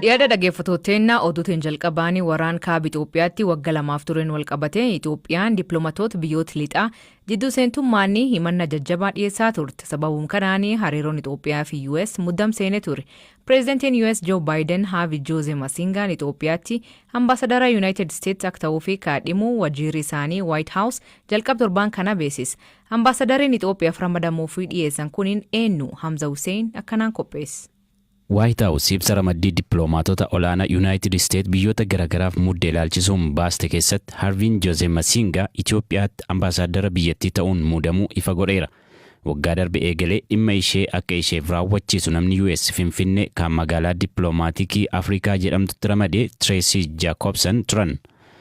Dhiyaada dhaggeeffattooteenna oduutiin jalqabaanii waraan kaaba Itoophiyaatti wagga 2f tureen wal qabate Itoophiyaan dippiloomaatoota biyyoota lixaa jidduu seentummaan himanna jajjabaa dhiyeessaa turte. Sababuun kanaan hariiroon Itoophiyaa fi US muddam seenee ture. Pireezidantiin US Joe Biden Haavi Joose Masingaan Itoophiyaatti ambaasadara United States akka ta'uu fi kaadhimuu wajiirri isaanii White House jalqaba torbaan kana beeksise. Ambaasadariin Itoophiyaaf ramadamuu fi dhiyeessan kuniin eenyu? Hamza Hussein akkanaan qopheesse. White House ibsa ramaddii dippiloomaatota olaanaa Yuunaayitid Isteet biyyoota garaagaraaf mudde ilaalchisuun baaste keessatti Harviin Joose Masingaa Itoophiyaatti ambaasaadara biyyattii ta'uun muudamuu ifa godheera. Waggaa darbe eegalee dhimma ishee akka isheef raawwachiisu namni US Finfinnee kan magaalaa dippiloomaatikii Afrikaa jedhamtutti ramadee Tracy Jacobson turan.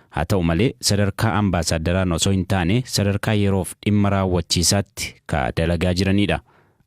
Haa ta'u malee, sadarkaa ambaasaaddaraan osoo hin taane sadarkaa yeroof dhimma raawwachiisaatti ka dalagaa jiranidha.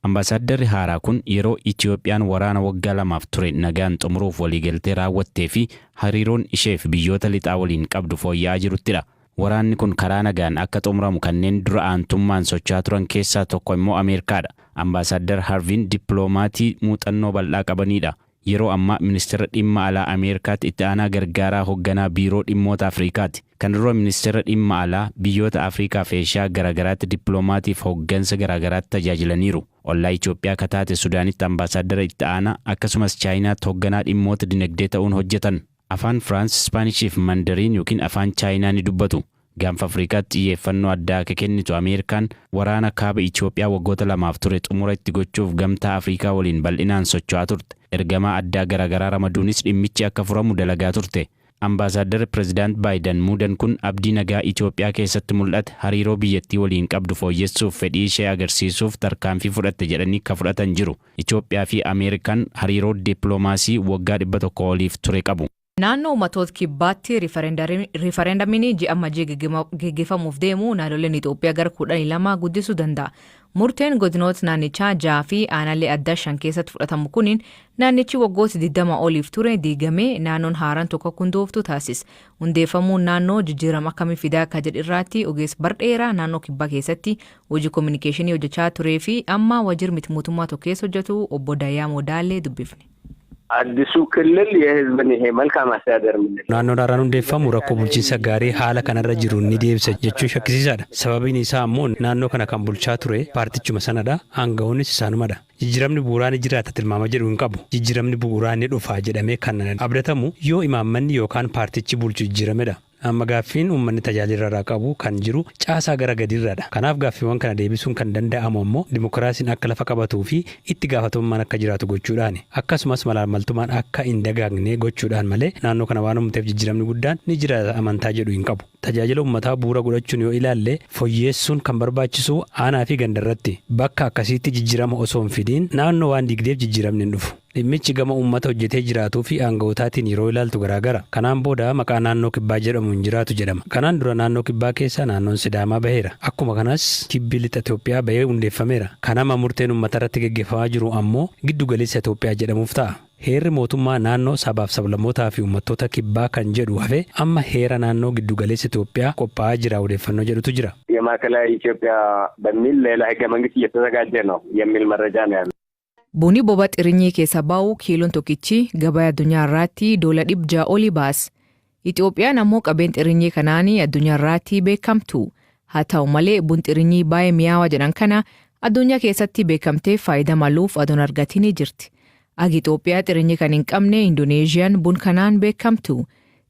Ambaasaaddarri haaraa kun yeroo Itoophiyaan waraana waggaa 2f ture nagaan xumuruuf waliigaltee raawwattee fi hariiroon isheef biyyoota lixaa waliin qabdu fooyya'aa jiruttidha. Waraanni kun karaa nagaan akka xumuramu kanneen dura aantummaan socho'aa turan keessaa tokko immoo Ameerikaadha. Ambaasaaddar Harviin dippiloomaatii muuxannoo bal'aa qabanidha. Yeroo ammaa ministeera dhimma alaa Ameerikaatti itti aanaa gargaaraa hogganaa biiroo dhimmoota Afrikaati. Kan dura ministeera dhimma alaa biyyoota Afrikaa fi Eeshiyaa garaagaraatti dippiloomaatiif hoggansa garaagaraatti tajaajilaniiru. Ollaa Itoophiyaa ka taate Sudaanitti ambaasaaddara itti aanaa, akkasumas Chaayinaatti hogganaa dhimmoota dinagdee ta'uun hojjetan. Afaan Firaans, Ispaanishii fi Mandariin yookiin afaan Chaayinaa ni dubbatu. Gaanfa Afrikaatti xiyyeeffannoo addaa akka kennitu Ameerikaan waraana kaaba Itoophiyaa waggoota 2f ture xumura itti gochuuf Gamtaa Afrikaa waliin bal'inaan socho'aa turte. Ergamaa addaa garaagaraa ramaduunis dhimmichi akka furamu dalagaa turte. Ambaasaaddarri Pireezidaant Baayidan muudan kun abdii nagaa Itoophiyaa keessatti mul'ate hariiroo biyyattii waliin qabdu fooyyessuuf fedhii ishee agarsiisuuf tarkaanfii fudhatte jedhanii ka fudhatan jiru. Itoophiyaa fi Ameerikaan hariiroo dippiloomaasii waggaa 100 oliif ture qabu. Naannoo Uummattoota Kibbaatti riifarendamiin ji'a Amajjii geggeeffamuuf deemu naannoleen Itoophiyaa gara 12 guddisuu danda'a. Murteen godinoota naannichaa ja'a fi aanaalee addaa shan keessatti fudhatamu kuniin naannichi waggoota 20 oliif ture diigamee naannoon haaraan tokko akka hundooftu taasisa. Hundeeffamuun naannoo jijjiirama akkamii fidaa akka jedhu irraatti ogeessa bar dheeraa naannoo Kibbaa keessatti hojii kominikeeshinii hojjechaa turee fi amma waajjira miti mootummaa tokko keessa hojjetu obbo Dayaa Modaalee dubbifne. አዲሱ ክልል የህዝብን ይሄ መልካም አስተዳደር የምንለው Naannoon haaraan hundeeffamu rakkoo bulchiinsa gaarii haala kanarra jiru ni deebisa jechuun shakkisiisaadha. Sababiin isaa ammoo naannoo kana kan bulchaa ture paartichuma sanadha. Aanga'oonnis isaanumadha. Jijjiiramni bu'uuraa ni jiraata tilmaama jedhu hin qabu. Jijjiiramni bu'uuraa ni dhufa jedhamee kan abdatamu yoo imaammanni yookaan paartichi bulchu jijjiiramedha. Amma gaaffiin uummanni tajaajila irraa qabu kan jiru caasaa gara gadiirraadha. Kanaaf gaaffiiwwan kana deebisuun kan danda'amu ammoo dimokiraasiin akka lafa qabatuu fi itti gaafatamummaan akka jiraatu gochuudhaani. Akkasumas malaamaltummaan akka hin dagaagne gochuudhaan malee naannoo kana waan uumteef jijjiiramni guddaan ni jiraata amantaa jedhu hin qabu. Tajaajila uummataa bu'uura godhachuun yoo ilaalle, fooyyeessuun kan barbaachisu aanaa fi gandarratti. Bakka akkasiitti jijjiirama osoo hin fidiin naannoo waan diigdeef jijjiiramni hin dhufu. Dhimmichi gama uummata hojjetee jiraatuu fi aanga'ootaatiin yeroo ilaaltu garaagara. Kanaan booda maqaa naannoo Kibbaa jedhamu hin jiraatu jedhama. Kanaan dura naannoo Kibbaa keessaa naannoon Sidaamaa baheera. Akkuma kanas Kibbi Lixa Itoophiyaa bahee hundeeffameera. Kanama murteen uummata irratti gaggeeffamaa jiru ammoo Giddu Galeessa Itoophiyaa jedhamuuf ta'a. Heerri mootummaa naannoo sabaaf sablammootaa fi uummattoota Kibbaa kan jedhu hafee amma heera naannoo Giddu Galeessa Itoophiyaa qophaa'aa jira odeeffannoo jedhutu jira. የማዕከላዊ ኢትዮጵያ በሚል ሌላ ህገ መንግስት እየተዘጋጀ ነው የሚል መረጃ ነው ያለው። Buni boba xirinyii keessa ba'u kiiloon tokkichi gabaa addunyaa irratti doola 600 olii baasa. Itoophiyaan ammoo qabeen xirinyii kanaan addunyaa irratti beekamtu. Haa ta'u malee, bun xirinyii baay'ee mi'aawaa jedhan kana addunyaa keessatti beekamtee faayidaa maluuf adoon argatinii jirti. Agi Itoophiyaa xirinyii kan hin qabne Indoneeziyaan bun kanaan beekamtu.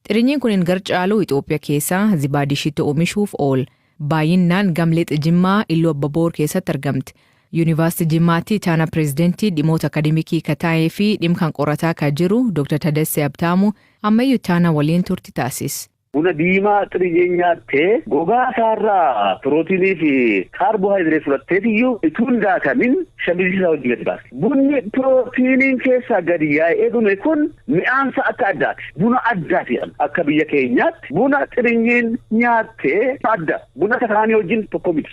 Xirinyiin kun gar caalu Itoophiyaa keessaa Zibaadishitti oomishuuf oola. Baay'inaan gamlee Jimmaa, Illuu Abbaboor keessatti argamti. Yuunivarsiitii Jimmaatti ittaana pireezidantii dhimmoota akademikii kataa'ee fi dhimma kan qorataa kan jiru Dr. Tadassee Abtaamu ammayyuu ittaana waliin turti taasis. Buna diimaa xiriyyee nyaattee gogaa isaarraa pirootiinii fi kaarboohayidireet fudhatteetiyyuu utuu hin daakamin shamizii isaa wajjin gadi baasti. Bunni pirootiiniin keessaa gadi yaa'ee dhume kun mi'aansa akka addaati. Buna addaati jedhama. Akka biyya keenyaatti buna xirinyiin nyaattee adda. Buna akka kaanii wajjin tokko miti.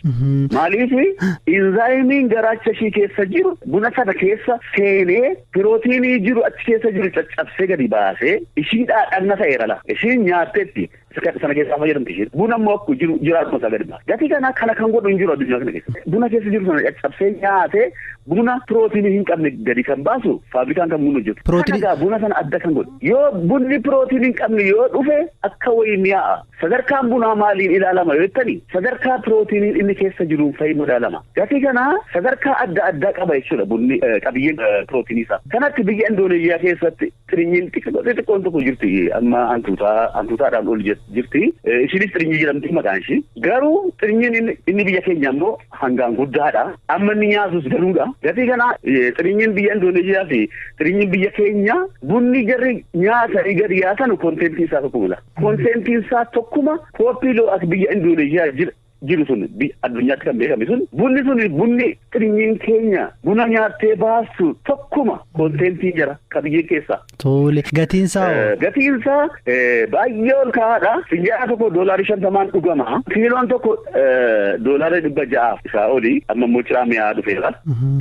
Maaliif? Inzaayimiin garaacha ishii keessa jiru buna sana keessa seenee pirootiinii jiru achi keessa jiru caccabsee gadi baasee ishiidhaa dhagna ta'eera la. Ishiin nyaatteetti. Sana keessaa fayyadamti isheen. Buna immoo akkuma jiru jiraatuma isaa gadi baasa. Gatii kanaa kana kan godhu hin jiru addunyaa kana keessa. Buna keessa jiru sana caccabsee nyaatee buna pirootinii hin qabne gadi kan baasu faabrikaan kan buna hojjetu. Kana egaa buna sana adda kan godhu. Yoo bunni pirootinii hin qabne yoo dhufe akka wayii mi'aa'a. Sadarkaan bunaa maaliin ilaalama yoo jettani, sadarkaa pirootiniin inni keessa jiruun fa'i madaalama. Gatii kanaa sadarkaa adda addaa qaba jechuudha bunni, qabiyyeen pirootinii isaa. Kanatti biyya Indooneeziyaa keessatti xirinyiin xixiqqoon tokko jirti, amma hantuutaa hantuutaadhaan ol jirti. Ishiinis xirinyii jedhamti maqaan ishii. Garuu xirinyiin inni biyya keenya immoo hangaan guddaadha. Amma inni nyaatus danuudha. Gatii kana xirinyiin biyya Indooneeziyaa fi xirinyiin biyya keenya, bunni jarri nyaatanii gadi yaasan contentiin isaa tokkuma. Contentiin isaa tokkuma. Kopi Luwak biyya Indooneeziyaa jiru sun, addunyaatti kan beekame sun, bunni sun, bunni xirinyiin keenya buna nyaattee baastu tokkuma contentiin jira qabiyyeen keessaa. Tole. Gatiin isaa hoo? Gatiin isaa baay'ee ol ka'aadha. Finjaala tokko $50n dhugama. Kiiloon tokko $600f isaa oli. Amma immoo ciraa mi'aa dhufeera.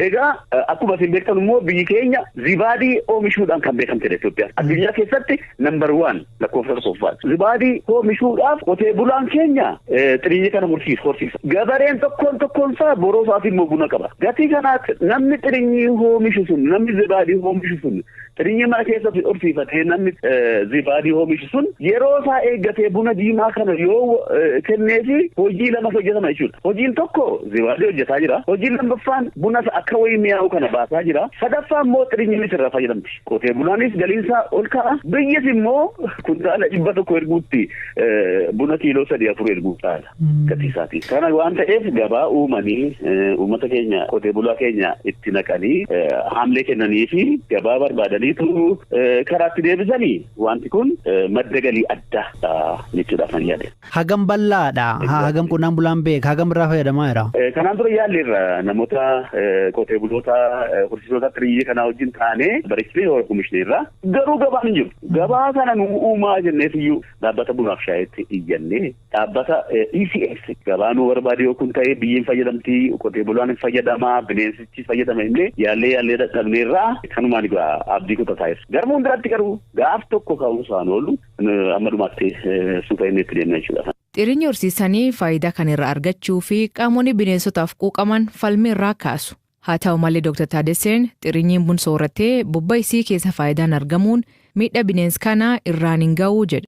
Egaa akkuma isin beektan immoo biyyi keenya zibaadii oomishuudhaan kan beekamtedha Itoophiyaan. Addunyaa keessatti number one, lakkoofsa tokkoffaadha. Zibaadii oomishuudhaaf qotee bulaan keenya xirinyii kana horsiisa horsiisa. Gabareen tokkoon tokkoon isaa boroo isaatii immoo buna qaba. Gatii kanaatti namni xirinyii oomishu sun, namni zibaadii oomishu sun, xirinyii mana keessatti horsiifatee namni zibaadii oomishu sun yeroo isaa eeggatee buna diimaa kana yoo kenneefi hojii lamatu hojjetama jechuudha. Hojiin tokko zibaadii hojjetaa jira. Hojiin lammaffaan buna akka wayii mi'aawu kana baasaa jira. Sadaffaa immoo xirinyiinis irraa fayyadamti. Qotee bulaanis galiinsaa ol ka'a. Biyyis immoo kuntaala 100 erguutti buna kiiloo sadii afur erguu caala gatii isaatiin. Kana waan ta'eef gabaa uumanii, uummata keenya, qotee bulaa keenya itti naqanii, haamlee kennanii fi gabaa barbaadaniitu karaatti deebisanii wanti kun madda galii addaa jechuudhaaf kan yaade. Hagam bal'aadha? Hagam qonnaan bulaan beeka? Hagam irraa fayyadamaa jira? Kanaan dura yaalleerra, namoota qotee buloota horsiisota xiriyyii kanaa wajjin taanee bareechinee oomishneerra. Garuu gabaan hin jiru. Gabaa kana nu uumaa jenneef iyyuu dhaabbata bunaaf shaayetti iyyannee, dhaabbata ECX gabaa nu barbaade, yoo kun ta'e biyyi hin fayyadamti, qotee bulaan hin fayyadamaa, bineensichi fayyadama jennee yaallee yaallee dadhabneerraa, kanumaan egaa abdii kutataa jirra. Gara fuulduraatti garuu gaaf tokko ka'umsaan oolu amma dhumaatti suuta inni itti deemna jechuudha. Xirinyi horsiisanii faayidaa kan irraa argachuu fi qaamonni bineensotaaf quuqaman falmii irraa kaasu. Haa ta'u malee Dr. Taadesseen xirinyiin bun soorattee bobba isii keessa faayidaan argamuun miidha bineens kanaa irraan hin ga'uu jedha.